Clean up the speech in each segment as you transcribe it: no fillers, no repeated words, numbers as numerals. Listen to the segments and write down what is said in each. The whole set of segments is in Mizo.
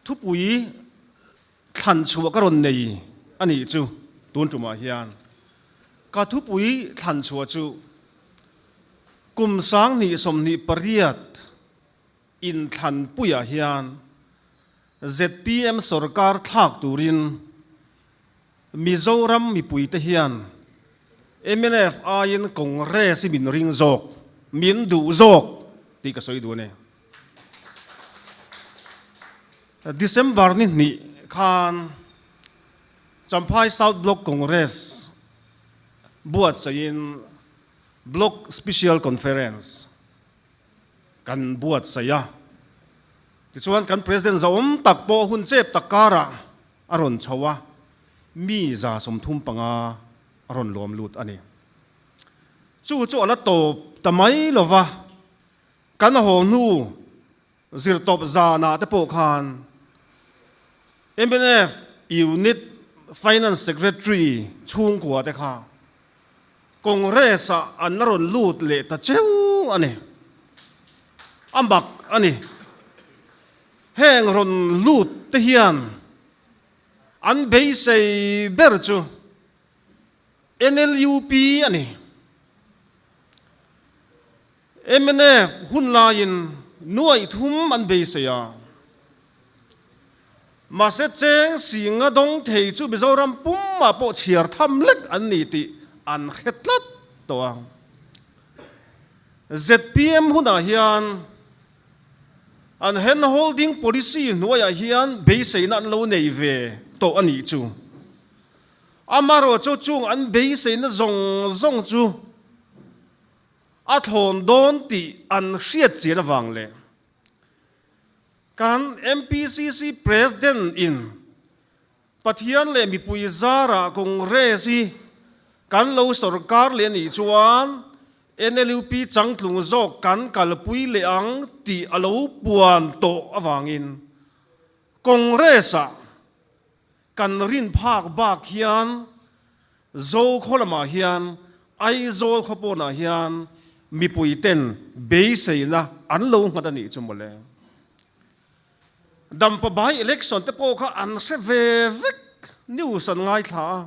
Thupui thlan chhuah ka rawn nei a nih chu tun tumah hian ka thupui thlan chhuah chu kum 2028 inthlanpuiah hian zpm sorkar thlak turin Mizoram mipuite hian mnf aiin Congress hi min ring zawk, min duh zawk tih ka sawi duh a ni. December ni hnih khan Champhai South Block Congress buatsaihin Block Special Conference kan buatsaih a. Tichuan kan President zahawm tak pawh hun chep tak karah a rawn chho a, mi 35 a rawn lawm lut a ni. Chu chu a la tawp ta mai lova, kan haw hnu Zirtawp zanah te pawh khan mnf Unit Finance Secretary chhungkua te kha Congress ah an la rawn lut leh ta cheu a ni. A mak a ni. Heng rawn lut te hian an beisei ber chu NLUP a ni. Mnf hun laiin nuaih thum an beisei a, mahse cheng singa dawng thei chu Mizoram pumah pawh chhiar tham lek an ni tih an hre tlat tawh a. Zpm hunah hian an hand holding policy hnuaiah hian beiseina an lo nei ve tawh a nih chu. Amaherawhchu chung an beiseina zawng zawng chu A thlawn dawn tih an hriat chian avang leh kan MPCC President in Pathian leh mipui zarah Congress hi kan lo sorkar leh a nih chuan NLUP changtlung zawk kan kalpui leh ang tih a lo puan tawh avangin Congress-ah Kan rin phak bak hian Zo khaw lamah hian Aizawl khaw pawnah hian mipui ten beiseina an lo nghat a nih chu mawle. Dampa by election te pawh kha an hre ve vek, news an ngaithla a,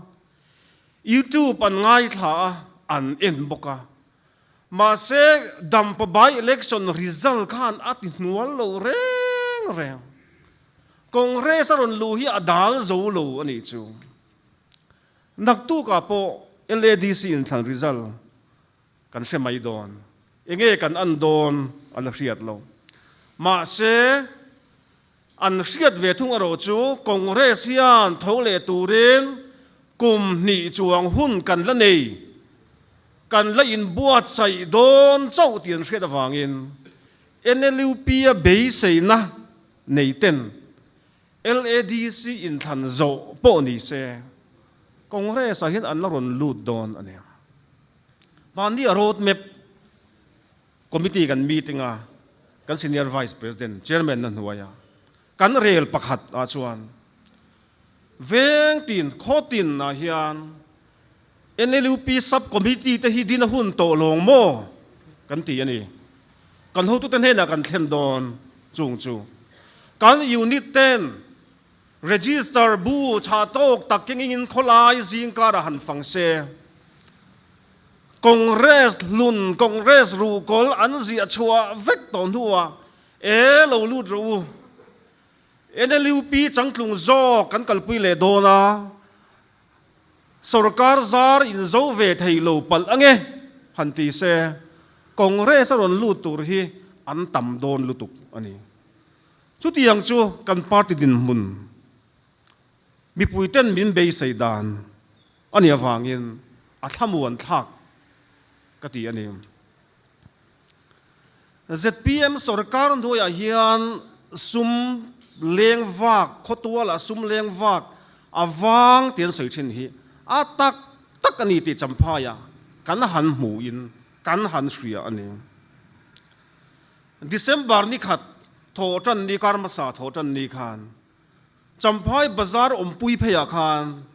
youtube an ngaithla a, an en bawk a. Mahse Dampa by election result khan a ti hnual lo reng reng. Congress a rawn luh hi a dal zo lo a nih chu. Naktukah pawh LADC inthlan result kan hre mai dawn. Enge kan an dawn a la hriat lo. Mahse, an hriat ve thung erawh chu Congress hian tho leh turin kum hnih chuang hun kan la nei, kan la inbuatsaih dawn chauh tih an hriat avangin NLUP a beiseina nei ten LADC inthlan zawh pawh ni se Congress ah hian an la rawn lut dawn a ni. Mahni a road map committee kan meeting a, kan senior vice president chairman na hnuai a kan rel pakhat ah chuan veng tin khaw tin ah hian NLUP sub committee te hi din a hun tawh lawng maw kan ti a ni. Kan hotute hnenah kan thlen dawn chung chu kan unit ten register bu chhah tawk tak kengin khawlai zingkarah han fang se. Congress hlun, Congress ruhkawl an ziah chhuah vek tawh hnuah e lo lut rawh u. NLUP changtlung zawk kan kalpui leh dawn a. Sorkar zar in zo ve thei lo palh ange han ti se, Congress a rawn lut tur hi an tam dawn lutuk a ni. Chutiang chu kan party dinhmun mipuiten min beisei dan a nih avangin a thlamuan thlak ka ti a ni. Zpm sorkar hnuaiah hian sum leng vak, khawtualah sum leng vak a vang tih an sawi thin hi a tak tak a ni tih Champhaiah kan han hmuhin kan han hria a ni. December ni khat thawhtan ni kar hmasa thawhtan ni khan Champhai bazar awmpui pheiah khan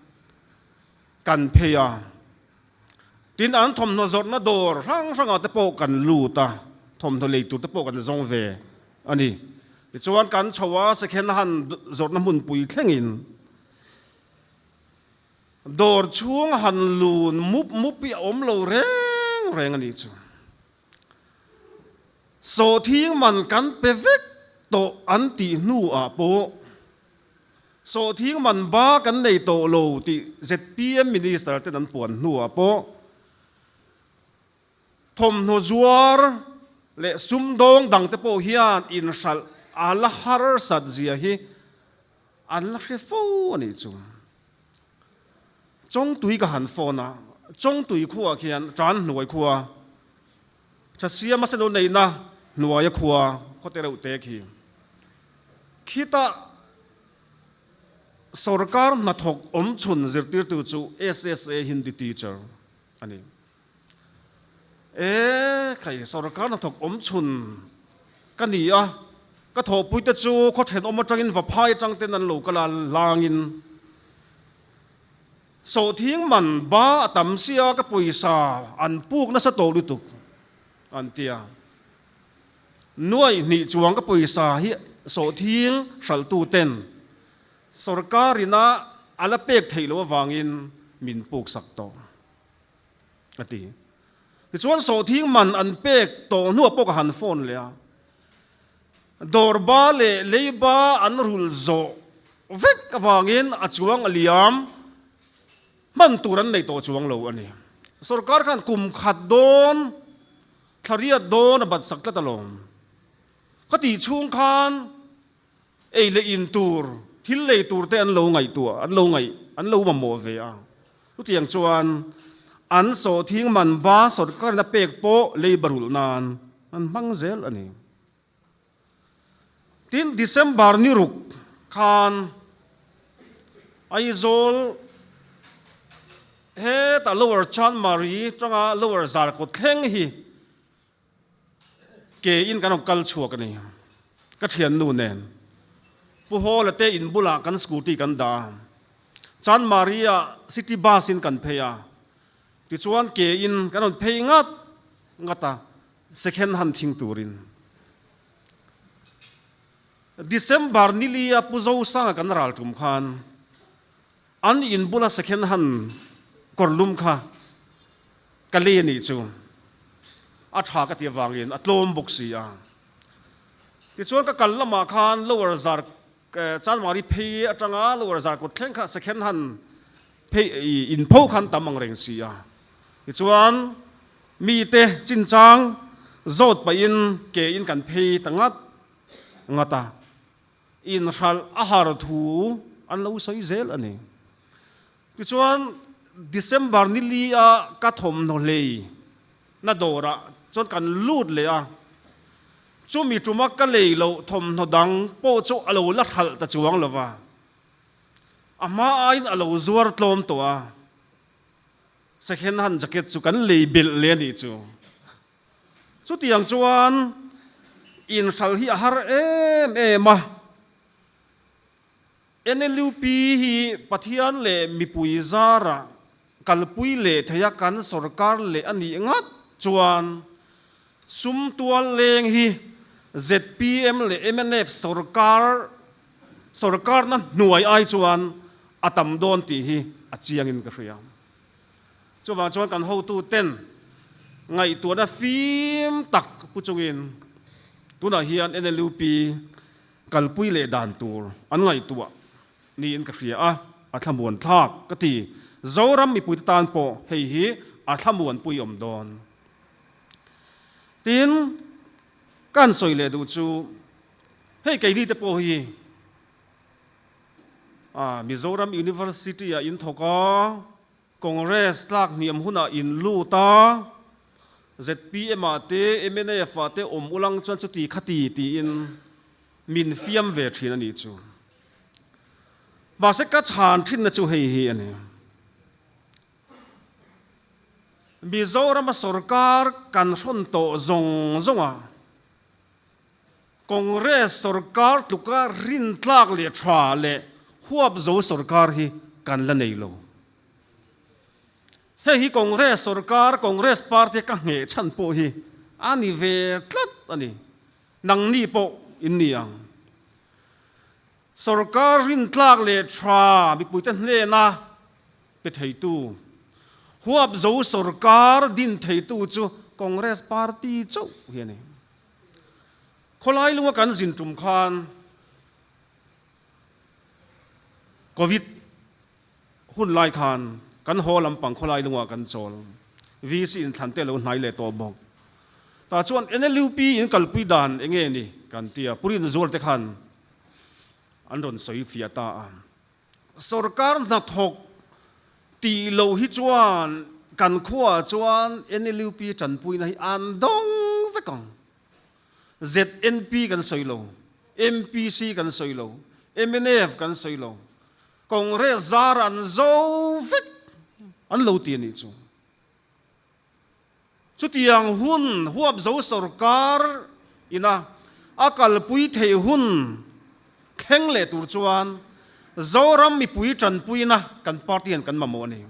kan phei a. Tin, an thawmhnaw zawrhna dawr hrang hrangah te pawh kan lut a, thawmhnaw lei tur te pawh kan zawng ve a ni. Tichuan kan chho a, second hand zawrhna hmunpui thlengin dawr chhung han lun mup mup hi a awm lo reng reng a nih chu. Sawhthing man kan pe vek tawh an tih hnuah pawh sawhthing man ba kan nei tawh lo tih zpm Minister ten an puan hnuah pawh Thawmhnaw zuar leh sumdawng dangte pawh hian inhralh a la harsat zia hi an la hre fo a nih chu. Chawngtui ka han phone a, Chawngtui khuaah khian tan hnuai khua, Thasiama seno neihna hnuaia khua khawte reuh te khi. Khitah sorkar hnathawk awmchhun zirtirtu chu SSA Hindi teacher a ni. E khai, sorkar hnathawk awm chhun ka ni a, ka thawhpuite chu khaw thenawm atangin vaphai atang ten an lo kal a, langin sawhthing man ba a tam sia ka pawisa an puk nasa tawh lutuk an ti a, nuaih hnih chuang ka pawisa hi sawhthing hralhtu ten sorkarina a la pek theih loh avangin min puk sak tawh. A ti. Tichuan sawhthing man an pek tawh hnuah pawh ka han phone leh a, dawrba leh leiba an rul zawh vek avangin a chuang a liam hman tur an nei tawh chuang lo a ni. Sorkar khan kum khat dawn, thla riat dawn a bat sak tlat alawm. Ka tih chhung khan Ei leh in tur, thil lei tur te an lo ngaihtuah, an lo ngaih, an lo mamawh ve a. Chutiang chuan an sawhthing man ba sawrkarna pek pawh lei barulh nan an hmang zel a ni. Tin, December ni ruk khan Aizawl hetah Lower Chanmari tanga Lower Zarkawt thleng hi Ke in kan rawn kal chhuak a ni. Ka thiannu nen Pu Hawla te in bulah kan scooty kan dah a. Chanmari ah city bus in kan phei a. Tichuan ke in kan rawn phei ngat ngat a, second hand thing turin. December nili a Pu Zosanga kan ral tum khan An in bula second hand kawrlum kha ka lei a nih chu a tha ka ti avangin a tlawm bawk si a. Tichuan ka kal lamah khan lower zar Chanmari phei atanga lower zar kawt thleng kha second hand phei in pho khan tam ang reng si a. Tichuan mite chinchang zawt pahin ke in kan phei ta ngat ngat a. Inhralh a har thu an lo sawi zel a ni. Tichuan, December ni li a ka thawmhnaw hlei na dawrah chuan kan lut leh a, chumi tuma ka lei loh thawmhnaw dang pawh chu a lo la hralh ta chuang lo va, a hma aiin a lo zuar tlawm tawh a, second hand jacket chu kan lei belh leh a nih chu. Chutiang chuan inhral hi a har em em a, NLUP hi Pathian leh mipui zara kalpui leh theia kan sorkar leh a nih ngat chuan sum tual leng hi zpm leh mnf sorkar sorkarna hnuai ai chuan a tam dawn tih hi a chiangin ka hria. Chuvang chuan kan hotuten ngaihtuahna fim tak pu chungin tunah hian NLUP kalpui leh dan tur an ngaihtuah niin ka hria a, a thlamuan thlak ka ti. Zoram mipuite tan pawh hei hi a thlamuanpui awm dawn. Tin, ka han sawi leh duh chu hei keini te pawh hi, Mizoram University ah in thawk a, Congress tlak hniam hunah in lut a, zpm ah te mnf ah te awm ulang chuan chuti khati tiin min fiam ve thin a nih chu. Mahse ka chhan thinna chu hei hi a ni. Mizorama sorkar kan hrawn tawh zawng zawng a, Congress sorkar tluka rintlak leh tha leh huapzo sorkar hi kan la nei lo. Hei hi Congress sorkar, Congress party ka ngheh chhan pawh hi a ni ve tlat a ni. Nangni pawh in ni ang. Sorkar rintlak leh tha mipuite hnena pe theitu, huapzo sorkar din theitu chu Congress party chauh hi a ni. Khawlai lunga kan zin tum khan Covid hun lai khan kan haw lampang khawlai lungah kan chawl. VC inthlan te lo hnai leh tawh bawk. Tah chuan NLUP in kalpui dan eng nge ni kan ti a, Purin Zual te khan an rawn sawi fiah ta a. Sorkar hnathawk tih loh hi chuan kan khuaah chuan NLUP tanpuina hi an dawng vek ang. ZNP kan sawi lo, MPC kan sawi lo, mnf kan sawi lo, Congress zar an zo vek an lo ti a nih chu. Chutiang hun huapzo sorkar ina a kalpui theih hun thleng leh tur chuan Zoram mipui tanpuina kan party hian kan mamawh a ni.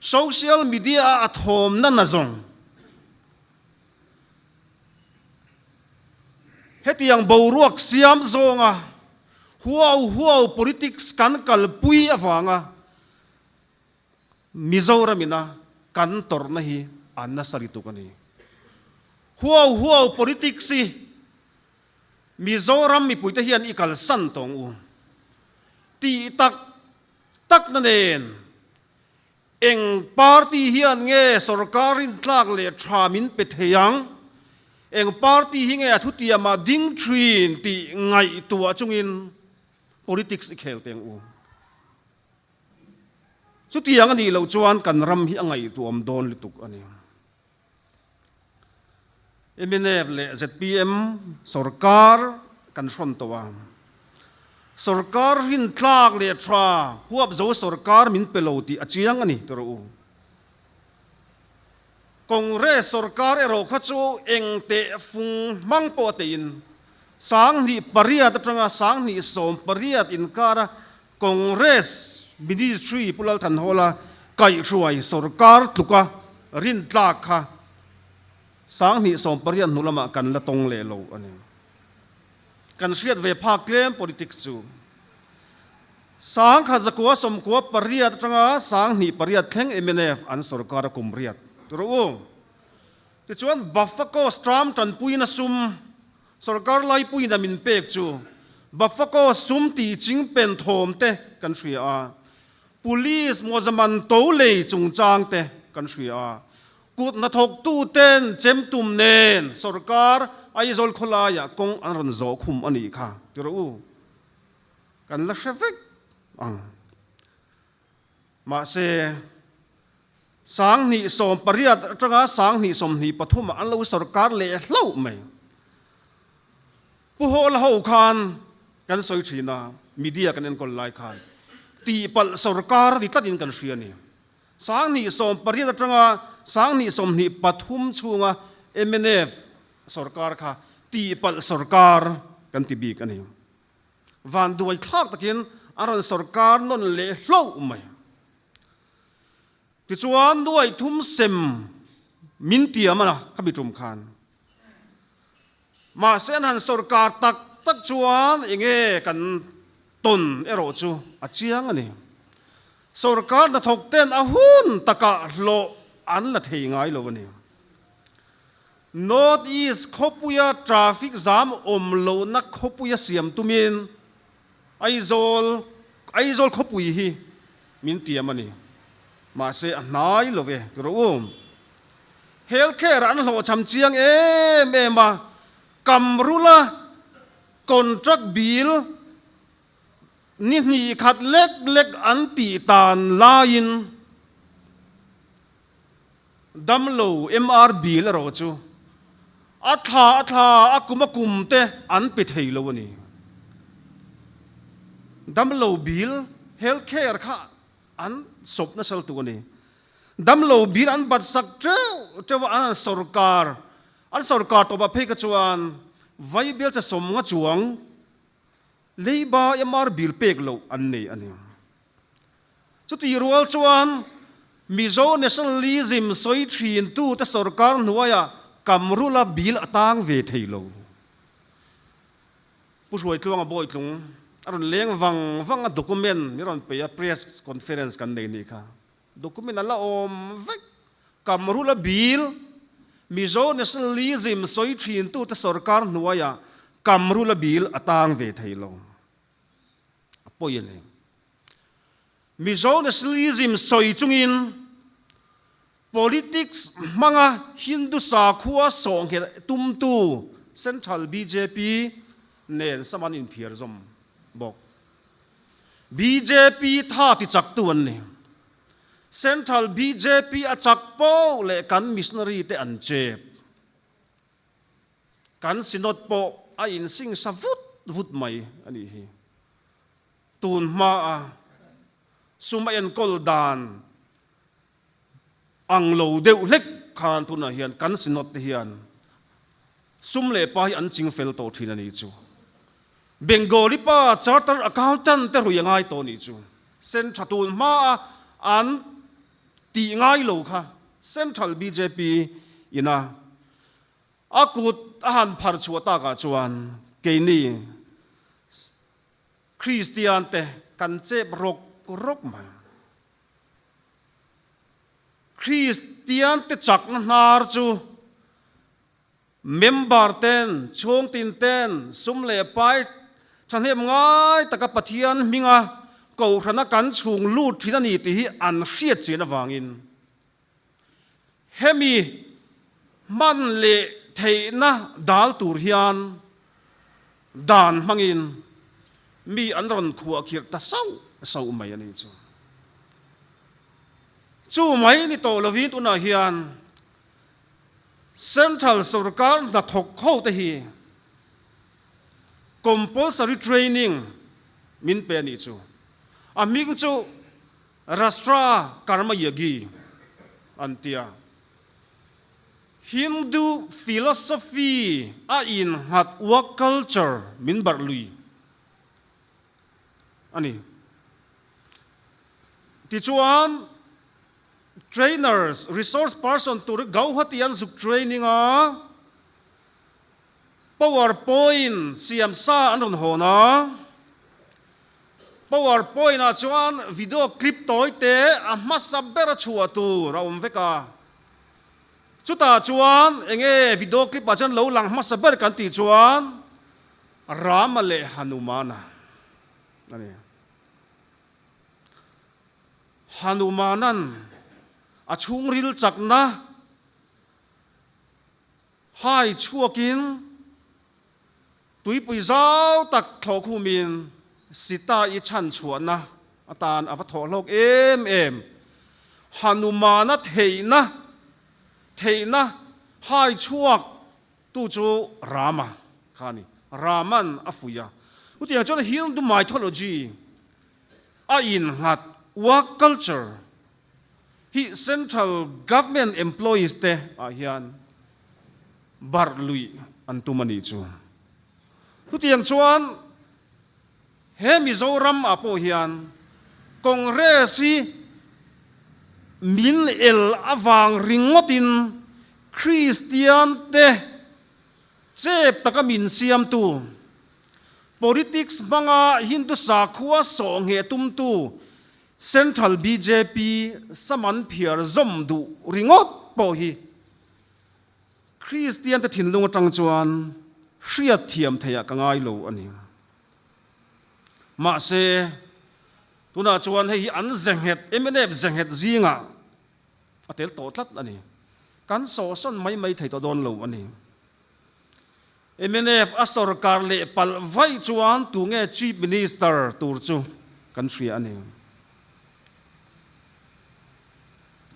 Social media a a thawmna na zawng hetiang boruak siam zawnga huau huau politics kan kalpui avanga Mizoram ina kan tawrhna hi a nasa lutuk a ni. Huau huau politics hi Mizoram mipuite hian i kalsan tawng u tih tak takna nen eng party hian nge sorkar rintlak leh tha min pe thei ang, eng party hi nge a thutiamah ding thin tih ngaihtuah chungin politics i khel teng u. Chutiang a nih loh chuan kan ram hi a ngaihtuahawm dawn lutuk a ni. Mnf leh zpm sorkar kan hrawn tawh a, sorkar rintlak leh tha huapzo sorkar min pe lo tih a chiang a ni ti rawh u. Congress sorkar erawh kha chu eng teh fung hmang pawh a teiin 2008 atanga 2018 inkara Congress Ministry Pu Lal Thanhawla kaihhruai sorkar tluka rintlak kha 2018 hnu lamah kan la tawng leh lo a ni. Kan hriat ve phak tlem politics chu 1998 atanga 2008 thleng mnf an sorkar a kum riat tur u. Tichuan Bafakos tram tanpuina sum Sorkar laipuiin a min pek chu Bafako sum tih ching pen thawm te kan hria a, Police mawzaman to lei chungchang te kan hria a, kut hnathawktu ten chem tum nen sorkar Aizawl khawlaiah kawng an rawn zawh khum a nih kha ti rawh u, kan la hre vek ang. Mahse, 2018 atanga 2023 ah an lo sorkar leh hlauh mai. Pu Hawla ho khan kan sawi thin a, media kan enkawl lai khan tihpalh sorkar ni tlatin kan hria a ni. 2018 atanga 2023 chhunga mnf sorkar kha tihpalh sorkar kan ti bik a ni. Vanduai thlak takin a rawn sorkar nawn leh hlauh mai. Tichuan nuai thum sem min tiam a ka mi tum khan. Mahse an han sorkar tak tak chuan enge kan tawn erawh chu a chiang a ni. Sorkar hnathawk ten a hun takah hlawh an la thei ngai lo a ni. North East khawpuia traffic zam awm lohna khawpuia siam tumin Aizawl Aizawl khawpui hi min tiam a ni. Mahse a hnai lo ve ti rawh u. Health care an hlawhchham chiang em em a, Kamrula contract bill ni hnih khat lek lek an tih tan laiin Damlo MR bill erawh chu a thla a thla a kum a kum te an pe thei lo a ni. Damlo bill health care kha an sawp nasa lutuk a ni. Damlo bill an bat sak teuh teuh a, an sorkar an sorkar tawpah phei kha chuan Vaibel che sawmnga chuang leiba MR bill pek loh an nei a ni. Chutih rual chuan Mizo nationalism sawi thintute sorkar hnuaiah Kamrula bill a tang ve thei lo. Pu Hruaitluanga Bawitlung A rawn leng vang vang a, document min rawn pe a, press conference kan nei nih kha. Document a la awm vek. Kamrula bil, Mizo nationalism sawi thintute sorkar hnuaiah Kamrula bil a tang ve thei lo. A pawi a ni. Mizo nationalism sawi chungin politics hmanga Hindu sakhua sawhnghelh tumtu Central bjp nen sam an inphiar zawm bawk. Bjp tha ti chaktu an ni. Central bjp a chak poh leh kan missionary te an chep. Kan Synod pawh a insingsa vut vut mai a nih hi. Tun hmaa sum a enkawl dan ang lo deuh hlek khan tunah hian kan Synod te hian sum leh pa hi an ching fel tawh thin a ni chu. Bengali pa Charter Accountant te rui a ngai tawh a nih chu. Central tun hmaa an tih ngai lo kha Central bjp ina a kut a han phar chhuah takah chuan keini Kristian te kan chep rawk rawk mai. Kristian te chakna hnar chu member ten, chhungtin ten, sum leh pai thahnem ngai taka Pathian hminga kohhrana kan chhung lut thin a ni tih hi an hriat chian avangin hemi hman leh theihna dal tur hian dan hmangin mi an rawn khuahkhirh ta sauh sauh mai a ni chu. Chu mai ni tawh lovin tunah hian Central sorkar hnathawk ho te hi compulsory training min pe a nih chu. A hming chu Rashtra Karma Yogi an ti a. Hindu philosophy a innghat work culture min barh lui a ni. Tichuan, trainers, resource person tur Gauhati an zuk training a, Power point siam sa an rawn hawn a, power point ah chuan video clip tawi te a hmasa ber a chhuah tur a awm vek a, chutah chuan eng nge video clip ah chuan lo lang hmasa ber kan tih chuan Rama leh Hanumana a ni. Hanumana'n a chhungril chakna Hai chhuakin tuipui zau tak thlawhkhumin Sita i chhan chhuahna atan a va thawh hlawk em em. Hanumana theihna theihna hai chhuak tu chu Rama kha a ni. Raman a fuih a. Chutiang chuan Hindu mythology a innghat work culture Hi Central Government employees te ah hian barh luih an tum a nih chu. Chutiang chuan he Mizoram ah pawh hian Congress hi min el avang ringawtin Kristian te chep taka min siamtu, politics hmanga Hindu sakhua sawhngheh tumtu Central bjp saman phiar zawm duh ringawt pawh hi Kristian te thinlung atang chuan hriat thiam theih ah ka ngai lo a ni. Mahse, tunah chuan hei hi an zenghet, mnf zenghet zingah a tel tawh tlat a ni. Kan sawhsawn mai mai thei tawh dawn lo a ni. Mnf a sorkar leh palh vaih chuan tunge Chief Minister tur chu kan hria a ni.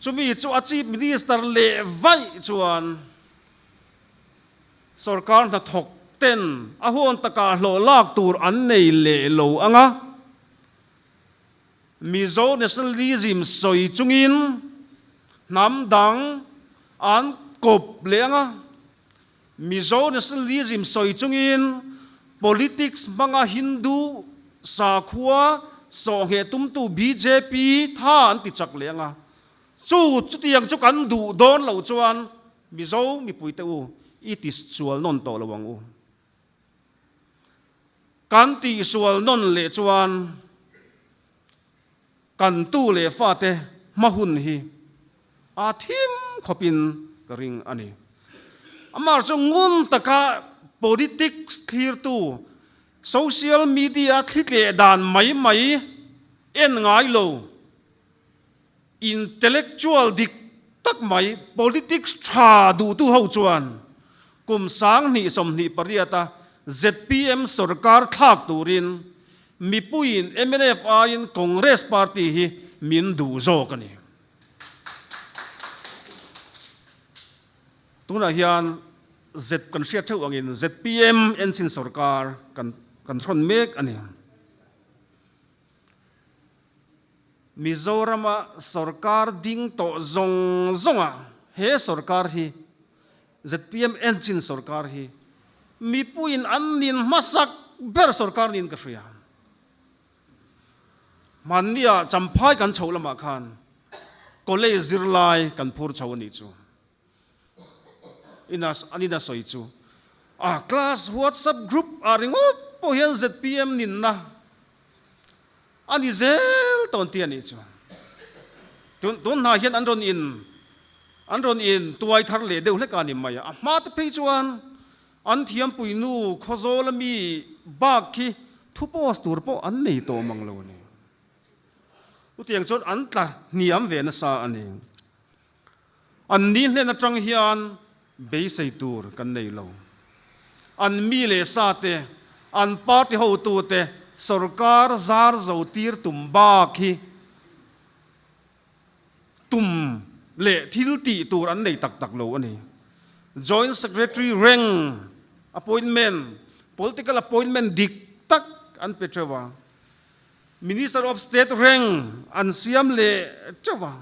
Chumi chu a Chief Minister leh vaih chuan sorkar hnathawk ten a huan takah hlawh lak tur an nei leh lo ang a, Mizo nationalism sawi chungin hnam dang an kawp leh ang a, Mizo nationalism sawi chungin politics hmanga Hindu sakhua sawhngheh tumtu bjp tha an ti chak leh ang a, chu chutiang chu kan duh dawn loh chuan Mizo mipuite u i ti sual nawn tawh lo ang u. Kan tihsual nawn leh chuan kan tu leh fate hma hun hi a thim khawpin ka ring a ni. Amah chu ngun taka politics thlirtu, social media thlitleh dan mai mai en ngai lo, Intellectual dik tak mai, politics tha duhtu ho chuan kum 2028 a zpm sorkar thlak turin mipuiin mnf aiin Congress party hi min duh zawk a ni. Tunah hian Z kan hriat theuh angin zpm enchin sorkar kan kan hrawn mek a ni. Mizorama sorkar ding tawh zawng zawnga he sorkar hi, zpm engine sorkar hi mipuiin an nin hmasak ber sorkar niin ka hria. Hmannia Champhai kan chhoh lamah khan college zirlai kan phur chho a nih chu. Ina an ina sawi chu a class whatsapp group ah ringawt pawh hian zpm ninna a ni zel tawn tih a nih chu. Tun tun hna hian an rawn in an rawn in tuai thar leh deuh hlek a ni mai a, a hma te phei chuan an thiampui nu Khawzawl ami bak khi thu post tur pawh an nei tawh mang lo a ni. Chutiang chuan an tla hniam ve nasa a ni. An ni hlen atang hian beisei tur kan nei lo. An mi leh sa te, an party hotute sorkar zar zo tir tum bak hi tum leh thil tih tur an nei tak tak lo a ni. Joint Secretary reng appointment, political appointment dik tak an pe teuh a, Minister of State reng an siam leh teuh a.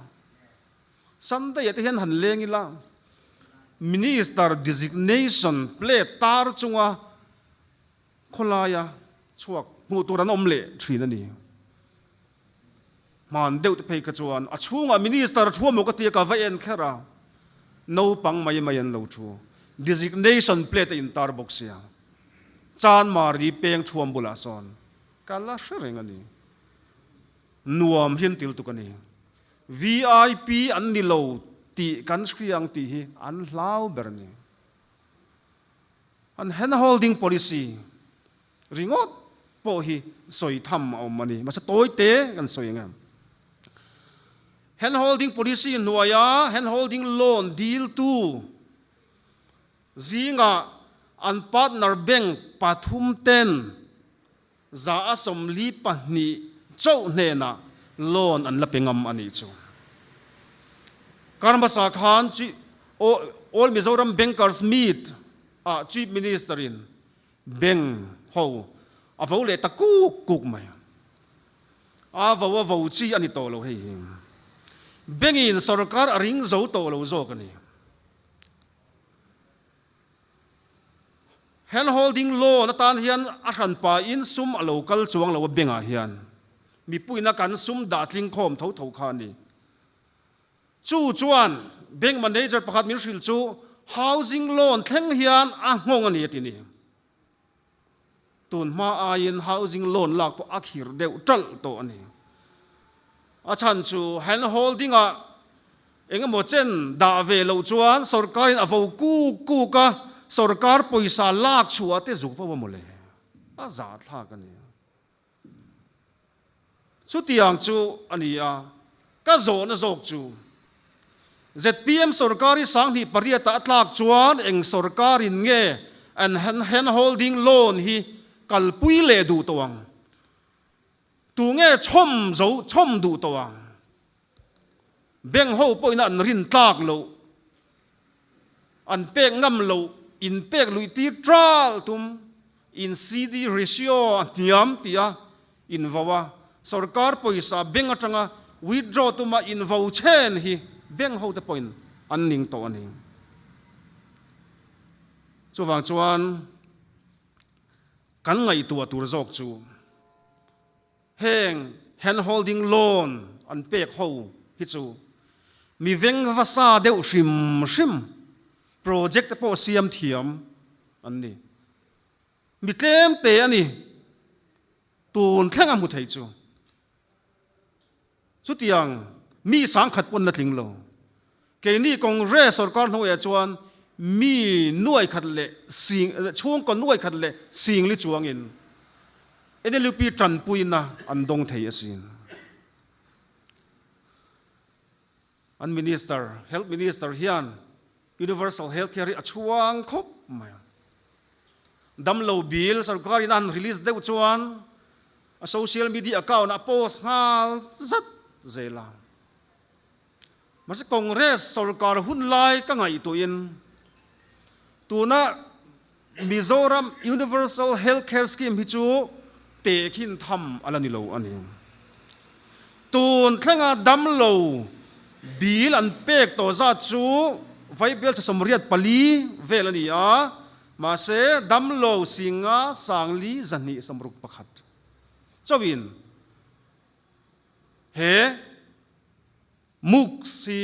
Sunday ah te hian han leng ila, Minister designation plate tar chunga khawlaia chhuak hmuh tur an awm leh thin a ni. Hman deuh te phei kha chuan a chhungah Minister thu emaw ka tia ka va en kher a, naupang mai mai an lo thu. Designation plate a intar bawk sia. Chanmari peng thuam bulah sawn ka la hre reng a ni. Nuam hian til tuk a ni. VIP an ni lo tih kan hria ang tih hi an hlau ber a ni. An hand holding policy ringawt pawh hi sawi tham a awm a ni. Mahse tawi te kan sawi ang em. Hand holding policy hnuaia hand holding loan diltu zingah an partner bank pathum ten 42% chauh hnenah loan an la pe ngam a nih chu. Kar hmasa khan All Mizoram Bankers Meet ah Chief Minister in bank ho a vo leh ta kuk kuk mai. A vo a vo chi a ni tawh lo hei hi. Bank in sorkar a ring zo tawh lo zawk a ni. Hand holding loan atan hian a hranpa in sum a lo kal chuang lo a bengah hian mipuina kan sum dah tling khawm tho tho kha a ni. Chu chuan bank manager pakhat min hrilh chu housing loan thleng hian a nghawng a ni a ti ni. Tun hma aiin housing loan lak pawh a khir deuh ṭalh tawh a ni. A chhan chu hand holding ah eng emaw chen dah ve loh chuan sorkarin a vo kuk kuk a, sorkar pawisa lak chhuah te zuk fo a mawle. A zahthlak a ni. Chutiang chu a ni a, ka zawhna zawk chu zpm sorkar hi 2008 ah a tlak chuan eng sorkarin nge an hand holding loan hi kalpui leh duh tawh ang? Tunge chhawm zo chhawm duh tawh ang? Bank ho pawhin an rin tlak loh, an pek ngam loh, in pek luih tir ṭal tum, in CD ratio a hniam tih a invo a, sorkar pawisa bank aṭanga withdraw tuma invo chhen hi bank ho te pawhin an ning tawh a ni. Chuvang chuan kan ngaihtuah tur zawk chu Heng hand holding loan an pek ho hi chu mi veng va sa deuh hrim hrim project te pawh siam thiam an ni. Mi tlem te a ni. Tun thleng a hmu thei chu. Chutiang mi sangkhat pawn la tling lo. Keini Congress sorkar hnuaiah chuan mi nuai khat leh sing chhungkaw nuai khat leh singli chuangin NLUP tanpuina an dawng thei asin. An Minister, Health Minister hian Universal Health Care hi a chhuang khawp mai a. Damlo bill sorkarin a han release deuh chuan a social media account ah a post nghal zat zel a. Mahse Congress sorkar hun lai ka ngaihtuahin tuna Mizoram Universal Health Care Scheme hi chu tehkhin tham a la ni lo a ni. Tun thlenga damlo bill an pek tawh zat chu Vaibel 84 vel a ni a, mahse damlo singa sangli 261 chauhin he MOOCs hi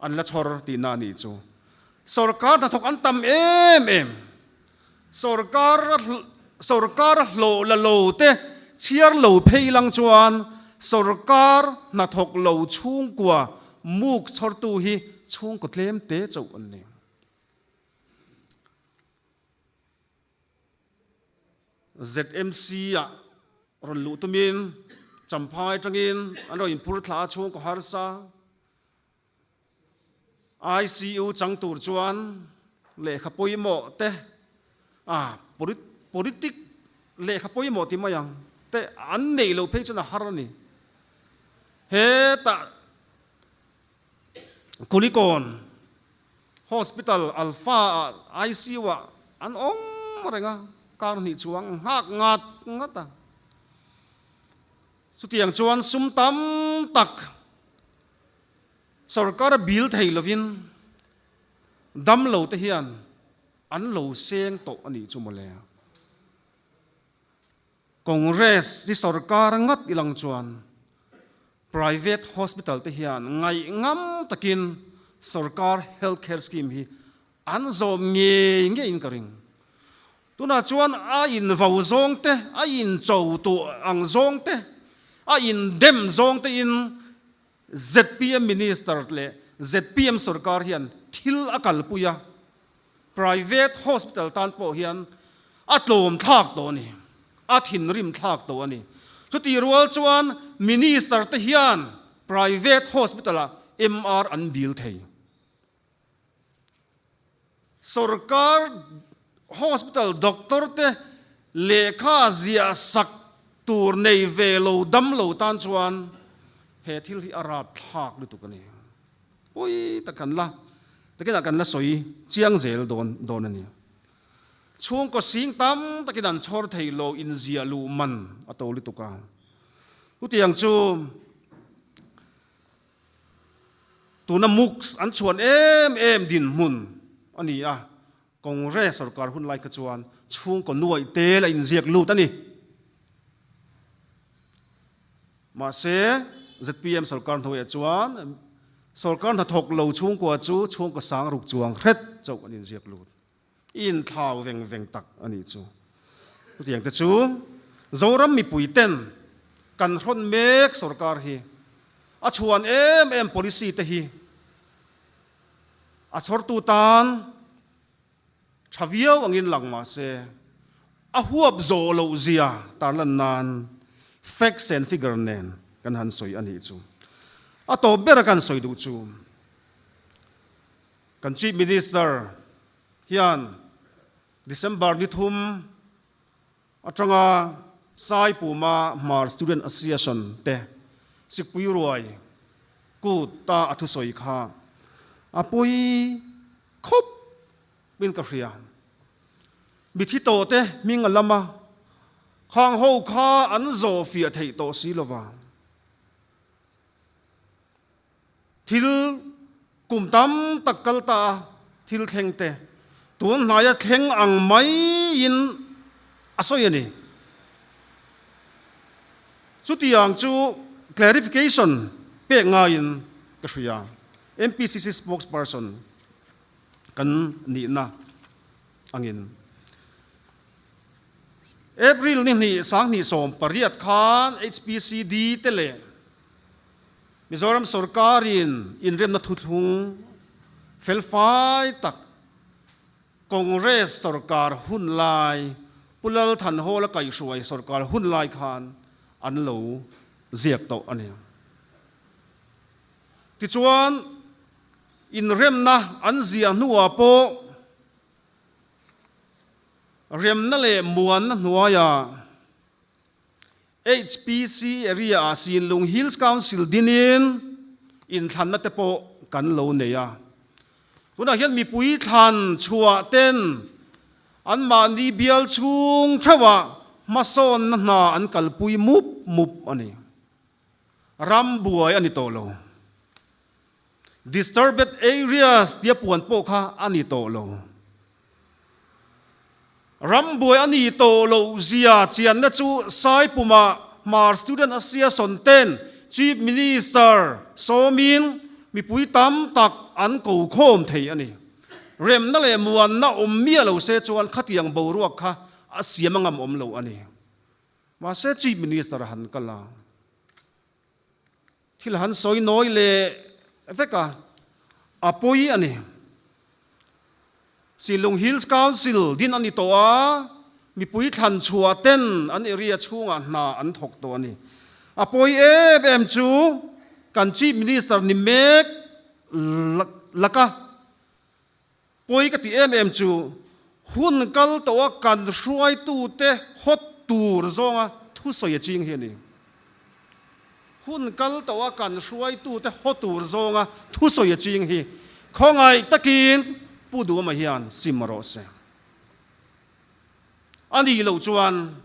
An la chhawr tihna a nih chu. Sorkar hnathawk an tam em em. Sorkar sorkar hlawh la lo te chhiar lo phei lang chuan sorkar hnathawk lo chhungkua muk chhawrtu hi chhungkaw tlem te chauh an ni. ZMC ah rawn luh tumin Champhai atangin an rawn inphur thla a chhungkaw harsa. ICU chang tur chuan lehkha pawimawh te ah politic lehkha pawimawh ti mai ang te an neih loh phei chuan a har a ni. Hetah Kulikawn Hospital Alpha ah ICU ah an awm reng a, kar hnih chuang nghak ngat ngat a. Chutiang chuan sum tam tak sorkar a bil thei lovin damlo te hian an lo seng tawh a nih chu mawle. Congress hi sorkar ngat ilang chuan private hospital te hian ngaih ngam takin sorkar health care scheme hi an zawm ngei ngeiin ka ring. Tunah chuan a in vo zawng te, a in cho tu ang zawng te, a in dem zawng te in zpm Minister leh zpm sorkar hian thil a kalpui a, private hospital tan pawh hian a tlawm thlak tawh a ni, a thinrim thlak tawh a ni. Chutih rual chuan Minister te hian private hospital ah MR an dil thei. Sorkar hospital doctor te lehkha ziah sak tur nei ve lo dam lo tan chuan he thil hi a rap thlak lutuk a ni. Pawi tak kan la takinah kan la sawi chiang zel dawn dawn a ni. Chhungkaw sing tam takin an chhawr thei lo inziah luh man a to lutuk a. Chutiang chu Tuna MOOCs an chhuan em em dinhmun a ni a, Congress sorkar hun lai kha chuan chhungkaw nuaih tel a inziak lut a ni. Mahse, zpm sorkar hnuaiah chuan sorkar hnathawk lo chhungkua chu chhungkaw sang ruk chuang hret chauh an inziak lut. I inthlau veng veng tak a nih chu. Chutiang te chu Zoram mipui ten kan hrawn mek sorkar hi a chhuan em em policy te hi a chhawrtu tan tha viau angin lang mah se a huap zawh loh zia tarlan nan facts and figure nen kan han sawi a nih chu. A tawp bera kan sawi duh chu. Kan Chief Minister hian December ni thum atanga Saipuma Hmar Student Association te Sikpui Ruai kut ta a thusawi kha a pawi khawp in ka hria. Mithi tawh te hming a lam a, khang ho kha an zawh fiah theih tawh si lova. Thil kum tam tak kal ta a, thil thleng te tun hnaia thleng ang maiin a sawi a ni. Chutiang chu clarification pek ngaiin ka hria. MPCC spokesperson kan nihna angin. April ni hnih 2018 khan HPCD te leh Mizoram sorkarin inremna thuthlung felfai tak Congress sorkar hun lai, Pu Lal Thanhawla kaihhruai sorkar hun lai khan an lo ziak tawh a ni. Tichuan, inremna an ziah hnuah pawh remna leh muanna hnuaiah HPC area-ah Sinlung Hills Council dinin inthlanna te pawh kan lo nei a. Tunah hian mipui thlan chhuah ten anmahni bial chhung theuhah hmasawnna hna an kalpui mup mup a ni. Ram buai a ni tawh lo. Disturbed areas tia puan pawh kha a ni tawh lo. Ram buai a ni tawh loh zia chianna chu Saipuma Hmar Student Association ten Chief Minister sawmin mipui tam tak an ko khawm thei a ni. Remna leh muanna awm miah lo se chuan khatiang boruak kha a siam a ngam awm lo a ni. Mahse Chief Minister han kal a. Thil han sawi nawi leh vek a, a pawi a ni. Shillong Hills Council din a ni tawh a, mipui thlan chhuah ten an area chhungah hna an thawk tawh a ni. A pawi em em chu kan Chief Minister ni mek laka pawi ka tih em em chu hun kal tawh a kan hruaitute hawt tur zawnga thusawi a ching hi a ni. Hun kal tawh a kan hruaitute hawt tur zawnga thusawi a ching hi khawngaih takin Pu Duhawma hian sim rawh se. A nih loh chuan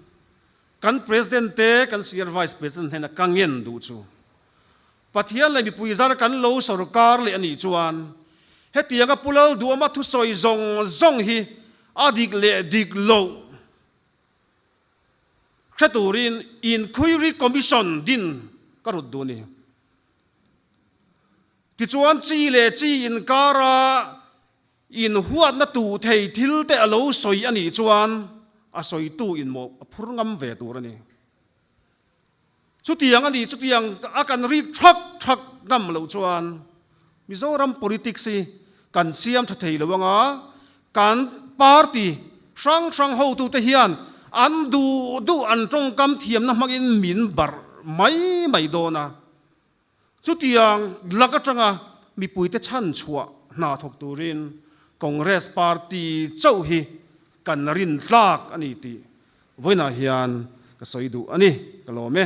kan President te kan Senior Vice President hnena ka ngen duh chu Pathian leh mipui zar kan lo sorkar leh a nih chuan hetianga Pu Lalduhawma thusawi zawng zawng hi a dik leh dik loh hre turin Inquiry Commission din ka rut duh a ni. Tichuan chi leh chi inkara inhuatna tuh thei thil te a lo sawi a nih chuan a sawitu in mawh a phur ngam ve tur a ni. Chutiang a nih chutiang a kan rik thak thak ngam loh chuan Mizoram politics hi kan siam tha thei lo anga kan party hrang hrang hotute hian an duh duh an tawngkam thiamna hmangin min barh mai mai dawn a. Chutiang lak atanga mipuite chhanchhuah hna thawk turin Congress party chauh hi kan rin tlak a ni tih vawiinah hian ka sawi duh a ni, ka lawm e.